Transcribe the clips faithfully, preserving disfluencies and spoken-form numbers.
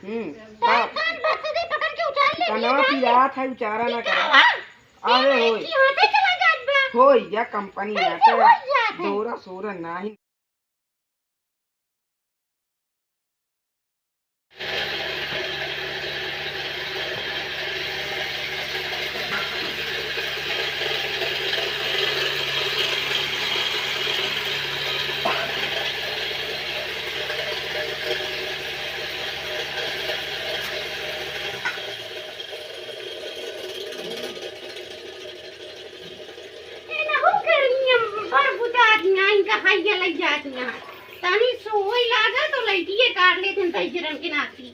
हम्म, तार का? कान भर से दे पकड़ के उचार ले, कनवा ये पिरात है, उचारा ना करे। अरे होई। लड़की हाथे चला जात बा। होई या कंपनी कैसे आता है। होई जात है? दौरा सोरा नाही। एनहू गर्मिया में बड़ बुझात ना, इनका हाइया लग जात ना। तनी सोई लागा तो लइटिए काट लेत हैं तैजरन के नाती।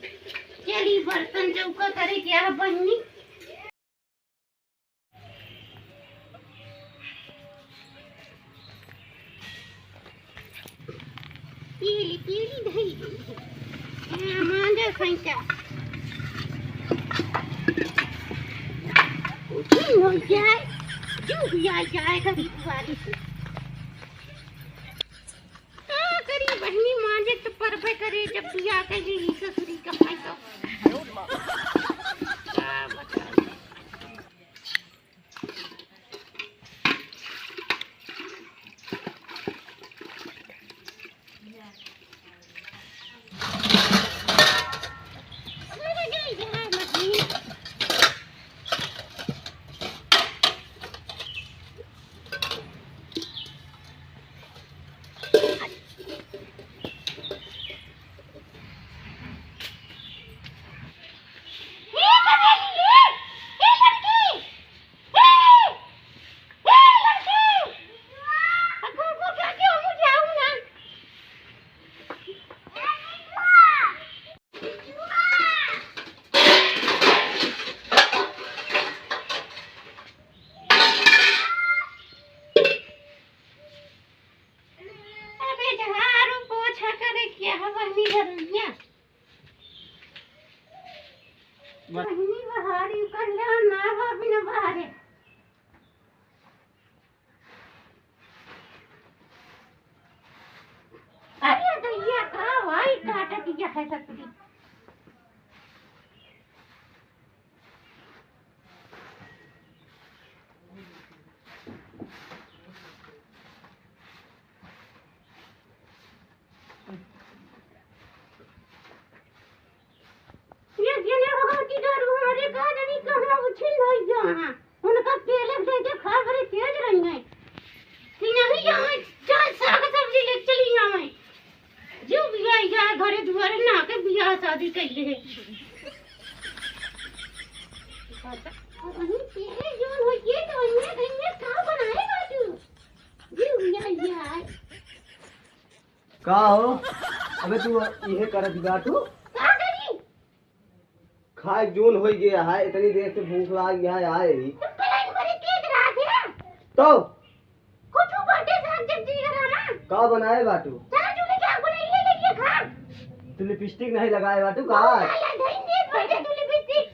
चली बर्तन चौका करे के आ बन्नी। पीली, पीली धई गई है। हाँ, मांजर खैचा। कुछ हो जाए, जो भी आ जाए, कभी दुआरी से। का करी बहिनी, मांजे तो परबे करे, जब बियाह कर ली ससुरी का भाई तो। का बताई? अबे झाड़ू पोछा करे के हवा निकल गया। बहिनी बहारी कर ले ना, भाभी ना बहारे। अरे दैया का भाई काटा दिया है ससुरी। ये जने होगा कि दारू हमारे का जानी कहाँ उछिल होई गया है। उनका तेल दे के खा बड़े तेज रही है कि नहीं जावे, चाहे साग सब्जी ले चली जावे। जो भी आई जाए घरे दुआरे ना के बियाह शादी कइले है। वहीं तेरे जोन हो ये तो अन्य कहीं का बनाए बाजू। जो भी आई जाए। का हो? अबे तू इहे करत बाटू? का करी? खाए जोन होई गया है, इतनी देर से भूख लाग गया है, आए ही। तो पलंग पर तेज रात है। तो? कुछ ऊपर के साथ जब जी करा ना। का बनाए बाटू? चला चूल्हे के आग बनाई ले लेके खा। तू लिपस्टिक नहीं लगाए बाटू का? बहुत आया, धइन देत बाटे तू लिपस्टिक।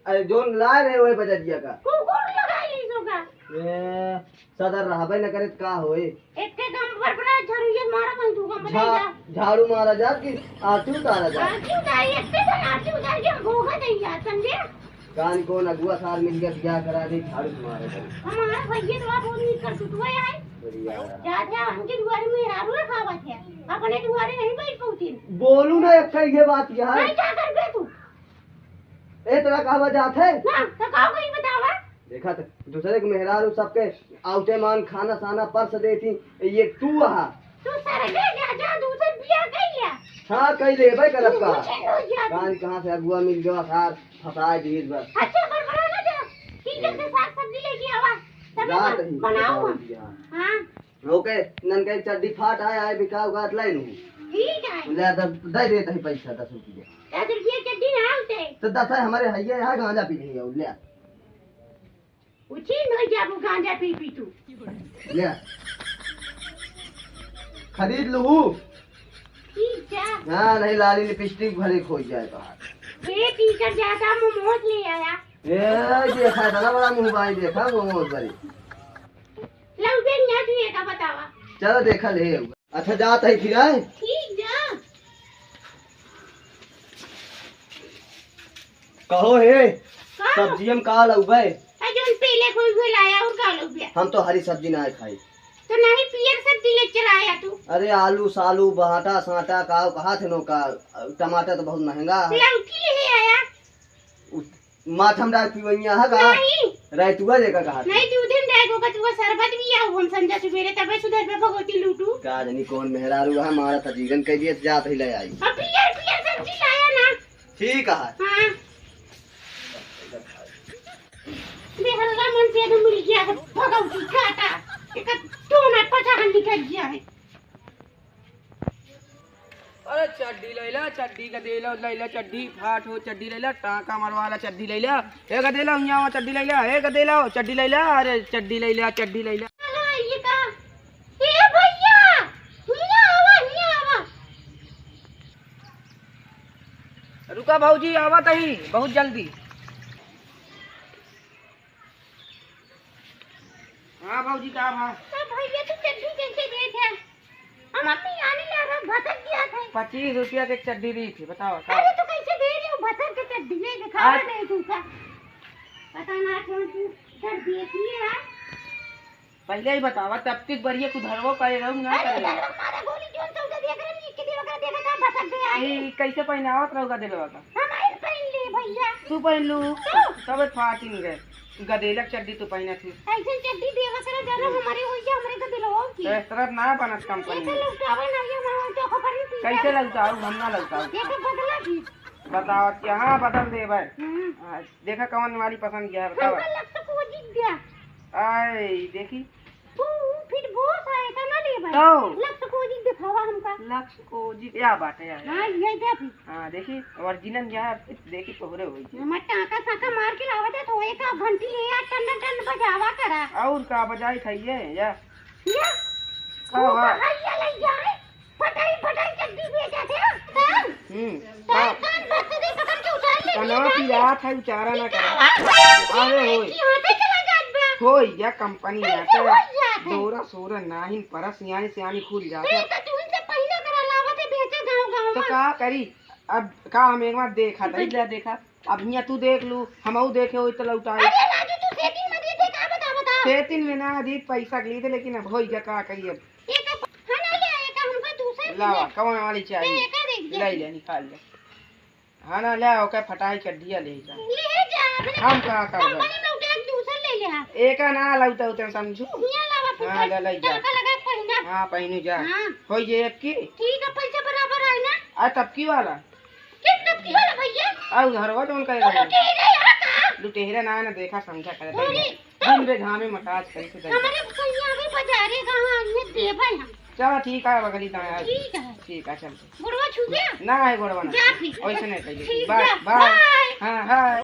अरे जोन लाए रहे वही बजा दिया का। कुकुर लगा ली सो का। ए, सदर रहबे न करे त का होए? एके गम पर बड़ा झाड़ू ये मारा बन तू गम झा-, बजाई जा। झाड़ू मारा जा कि आरती उतारा जा? आरती उतारी, एके बन आरती उतार के हम भोगा दे जा, समझे? कान कौन अगुआ सार मिल के बियाह करा दे, झाड़ू मारा जा। हमारा भैया तो बहुत नीक कर सुतुआ है। बढ़िया। जा, जा, हमके दुआरे में रारू रखावत है। अपने दुआरे नहीं बैठ पौती। बोलू ना एक ये बात यार। नहीं क्या कर बे तू? ए, तोरा कहवा जात है? ना, तो का करी बतावा? देखा त, दूसरे के मेहरारू सबके आवते मान खाना साना परस देती, ये तू आहा। तू सरगे जा, जा, दूसर बियाह कइ लिया। हाँ, कइ लेबे करब का। तू मुझे हो जा। कान कहाँ से अगुआ मिल गवा सार, फंसाए दिए इस बार। अच्छा, बड़बड़ा ना जा। ठीक है, हम्म। तो साग सब्जी लेके आवा। तब जात बन-, ही, बनाओ बताओ हम। जी, हाँ। हाँ। ओके, ननका एक चड्डी फाट आए, आए बिका उगात लाई लूँ। ठीक है। ले, दे देत ही पैसा दस रुपया। दस रुपया चड्डी ना होते। तो दस है हमारे हइये, यहाँ गांजा पी लेंगे, ले। उछीन हो जाबू गांजा पी पी तू। ले। खरीद लूँ। ठीक है। हाँ, नहीं लाली लिपस्टिक भले खो जाए तो। ये टीचर जाता मोमोज ले आया। ए, देखा इतना बड़ा मुंह बाई देखा मोमोज भरे। लौटे ना दिए का बतावा। चलो देखा ले। अच्छा जात है फिर आए। ठीक जा। कहो हे, का? सब्जियम का लउबे? आ, जौन पीले कोई हुए लाया और का लउबे? हम तो हरी सब्जी ना खाई। तो नहीं पियर सब्जी ले चला आया तू। अरे आलू, सालू, बहाटा, सांटा, का कहा थे नो का, टमाटर तो बहुत महंगा है। लौकी ले आया। उ-, माथम डाल पिवैया है का? नहीं। रैतुआ लेकर कहा थे। नहीं, दूधे में डाल को कचुआ शरबत भी आओ, हम संजा सुबेरे तबे सुधर पे भगवती लूटू। का जानी कौन मेहरारू है, हमारा तजीरन कह दिए, जात ही ले आई। अब पियर, पियर सब्जी लाया ना। ठीक है। हाँ। बेहल्ला मन से एकदम मिल गया है, भगवती काटा। एक टोना पचाहन निकल गया है। अरे चड्डी लैला, चड्डी का देलो, लैला चड्डी, फाट हो चड्डी लैला, टाका मरवाला चड्डी लैला, ए का देलो, हियाँ चड्डी लैला, ए का देलो, चड्डी लैला, अरे चड्डी लैला, चड्डी लैला। अरे ये का? ए भैया, हियाँ आवा, हियाँ आवा। रुका भौजी, आवत ही बहुत जल्दी। हाँ भौजी, का भा? तो भैया, तू चड्डी कैसे देत है? हम अपनी आने ला रहा, भसक गया था। पच्चीस रुपया के चड्डी दी थी, बताओ, का? अरे, तो कैसे दे रही हो भसक के चड्डी? ये दिखावा आज नहीं तू का। पता ना कौन तू चड्डी है, यार। पहिले ही बतावा, तब तक बढ़िया कुधरवो करे रहू ना अरे करे रहू। उधर मारा गोली जोन सौदा दिया करे, नीक के दिया करे, देखा था भसक गया है। ई कैसे पहनावत रहू गदेलवा का? हम आइल पहन ली भैया। तू पहन लू? तो? तबे फाटिन गए। गदेलक चड्डी तू पहनत ही। ऐसे चड्डी देवा करे जरा हमारे हो गया, हमरे गदेलवा की। तो इस तरह ना बनत कंपनी ऐसे में। लौटावा ना ये हमारे तो खबर नहीं थी। कैसे लौटाऊ? हम ना लौटाऊ। ये तो बदला की। बताओ, यहाँ बदल देबे। हम्म। हाँ, देखा कौन वाली पसंद किया है, बताओ। हमका लक्स कोजिक दिया। आए, देखी। तू फिर बोस है, इतना लेबे। तो। लक्स कोजिक दिखावा हमका। लक्स कोजिक, या बात है यार। हाँ, ये दे फिर। हाँ, देखी, original यहाँ, देखी, तोहरे होई थी। हमर टाका साका मार के लावा दे, तो एक आध घंटी ले यार, टन टन बजावा करा। और का बजाई था ये, या? या? हाँ, हाँ। भैया ले जाए। फटाई फटाई चड्डी बेचत है, हाँ? हम्म। तो हाँ। कान भर से दे पकड़ के उतार ले, कनवा ले पिरात है, उचारा ना करे। अरे होई। की हाथे चला जात बा। होई, या कंपनी कैसे आता है। होई जात है? दौरा सोरा नाहिन परस, सियानी सियानी खुल जात तो है। ये तो तुमसे पहले करा लावत है, बेचे गाँव गाँव तो में। का करी? अब का हम एक बार देखा, तो तई ले देखा। अब हियाँ तू देख लू, हमहू देखे होई त लौटाई। अरे राजू, तू setting में दे दे, का बता, बता। Setting में ना दी, पैसा के लिए थे, लेकिन अब होई जा, का कही अब। एक, हाँ ना ले, एक हमको दूसरा लावा, दे। कौन वाली चाहिए? ले, एक देख ले। ले, ले, निकाल ले। हाँ ना, ले, ओके फटाई चड्डिया ले जा। ले जा, अपने हम का करबे? कंपनी में उठा के दूसरा ले ले आ। एक ना लौटा उतने समझू। हियाँ लावा, हाँ, फुटफुट ले, ले जा। टाका लगा के पहिना। हाँ, पहिनू जा। हाँ। होई जे एक की? ठीक है, पैसा बराबर है ना? आ, तब की वाला? किस तब की वाला भैया? आ, उधारवा जौन करे तो रहे। लुटेरे यहाँ का? लुटेरे ना, ना देखा समझा करे अरे, भैया। तो दिन बे घामे मटाज कैसे दे। हमारे भैया अभी बाजारे कहाँ आइए देवे हम। चलो ठीक है, बगली दाएं आज। ठीक है। ठीक है, चल। गोड़वा छू गया? ना है गोड़वा ना। जा फिर। वैसे नहीं कहिए। ठीक बाय, है। बाय। बाय। हाँ, हाँ।